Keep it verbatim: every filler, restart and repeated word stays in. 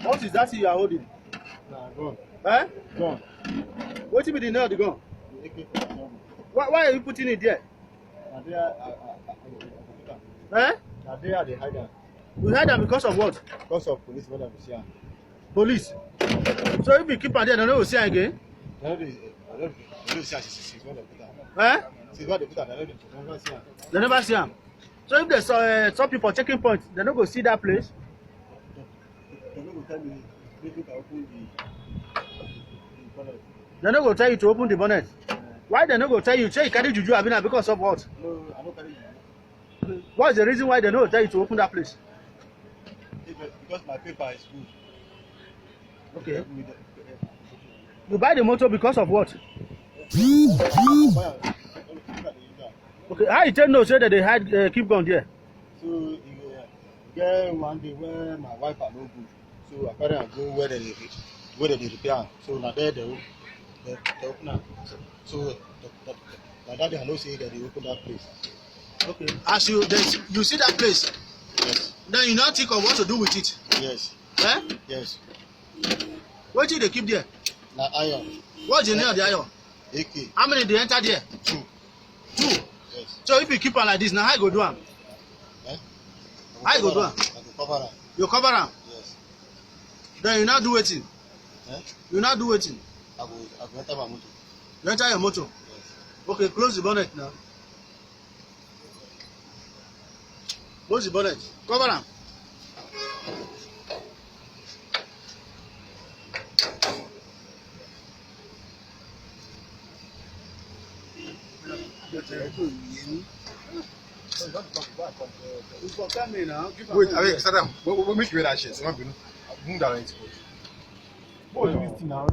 What is that you are holding? Nah, gun. Eh? Gun. What be the name of the gun? The A K forty-seven. Why, why are you putting it there? Na there I, I, I, I, I put am. Eh? Na there I dey hide am. You hide am because of what? Because of police wey dem see am. Police. So if you keep am there, dem no go see am again. Dem no dey, dem no dey, dem no dey see am since, since when dem put am. Eh? Since when dem put am, dem no dey, dem never see am. Dem never see am. So if they saw, uh, stop you for checking point, dem no go see that place. Dem no go tell me, make I open the, the bonnet. Dem no go tell you to open the bonnet. Why dem no go tell you? Say you carry juju, abi na because of what? No, I no carry juju. What's the reason why dem no go tell you to open that place? If, because my paper is good. Okay. Help me the, help me. You buy the motor because of what? Buy am. Look at the user. Okay, how you take know say that they hide, uh, keep gun there? So, e get one day when my wiper no good. So I carry am go where dem dey re-, where dem dey repair am. So na there dem o-, dem, dem open am. So, so the, the, the, na that day I know say dem dey open that place. Okay. As you, then you see that place, yes, then you now think of what to do with it. Yes. Eh? Yes. Wetin you dey keep there? Na iron. What's the name of the iron? A K. How many dey enter there? Two. Two. Yes. So if you keep am like this, na how you go do am? Eh? How you go do am? I go cover am. You cover am? Yes. Then you now do wetin? Eh? You now do wetin? I go, I go enter my motor. You enter your motor? Yes. Okay, close the bonnet now. Close the bonnet. Cover am. Wait, I mean, start am. Wait, wait, make you wear that shirt. Move that right. What is this thing now?